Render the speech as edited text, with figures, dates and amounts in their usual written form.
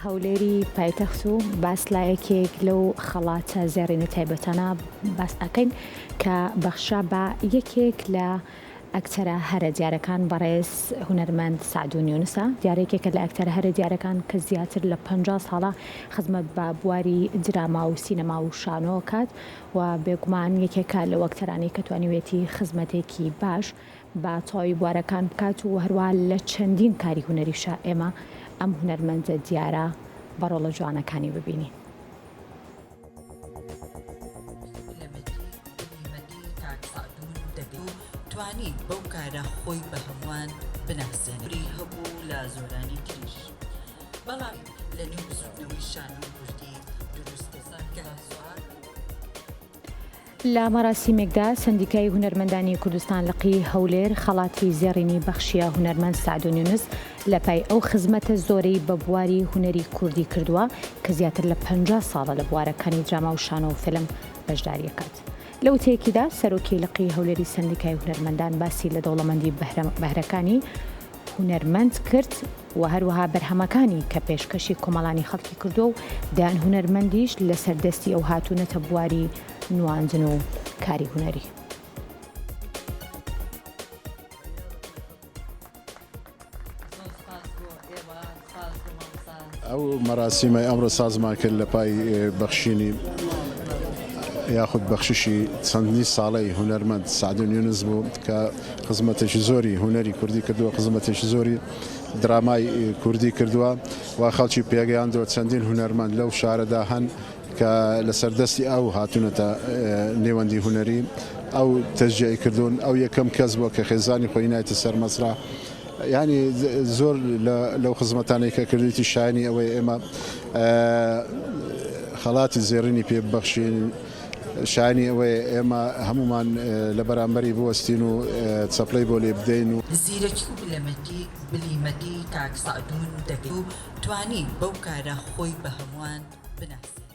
هەولێری پایتەخت و باس لە یەکێک لەو خەڵاتە زێڕینە تایبەتانە باس ئەکەین کە بەخشرا بە یەکێک لە ئەکتەرە هەرە دیارەکان بەڕێز هونەرمەند سەعدون یونسە دیارە یەکێکە لە ئەکتەرە هەرە دیارەکان کە زیاتر لە 50 ساڵە خزمەت بە بواری دراما و سینەما و شانۆ کات و بێگومان یەکێکە لەو ئەکتەرانەی کە توانیویەتی خزمەتێکی باش بە تەواوی بوارەکان بکات و هەروەها لە چەندین کاری هونەریشا ئێمە ئەم هونەرمەندە دیارە بە ڕۆڵە جوانەکانی ببینین. توانی بەو کارە خۆی بە هەمووان بناسێنێ. هەبوو لە زۆرانی تریش بەڵام لە نێو بزووتنەوەی شانۆی کوردی دروست کە. لە مەراسیمێکدا سەندیکای هونەرمەندانی کوردستان لقی هەولێر خەڵاتی زێڕینی بەخشیە هونەرمەند سەعدون یونس لە پای ئەو خزمەتە زۆرەی بە بواری هونەری کوردی کردووە کە زیاتر لە 50 ساڵە لە بوارەکانی دراما و شانۆ و فیلم بەشداری ئەکات. لە وتەیەکیدا سەرۆکی لقی هەولێری سەندیکای هونەرمەندان باسی لە دەوڵەمەندی بەهرەکانی هونەرمەند کرد و هەروەها بەرهەمەکانی کە پێشکەشی کۆمەڵانی خەڵکی کردووە و دەیان هونەرمەندیش لەسەر دەستی ئەو هاتوونەتە بواری نواندن و کاری هونەری. ئەو مەراسیمەی ئەمڕۆ سازمان کرد لە پای بەخشینی یاخود بەخششی چەندین ساڵەی هونەرمەند سەعدون یونس بوو کە خزمەتێکی زۆری هونەری کوردی کردووە خزمەتێکی زۆری درامای کوردی کردووە و خەڵکی پێگەیاندووە چەندین هونەرمەند لەو شارەدا هەن کە لەسەر دەستی ئەو هاتوونەتە نێوەندی هونەری ئەو تەشجیعی کردوون ئەو یەکەم کەس بووە کە خێزانی خۆی نایتە سەر مەسرا یانی زۆر لەو خزمەتانەی کە کردویتی شایانی ئەوەیە ئێمە خەڵاتی زێڕینی پێ ببەخشین شایانی ئەوەیە ئێمە هەمومان لە بەرامبەری بوەستین و چەپڵەی بۆ لێ بدەین و. زیرەکی و بلەمەتی بلیمەتی کاک سەعدون دەبێت و توانی بەو کارە خۆی بە هەمووان بناسێنێت.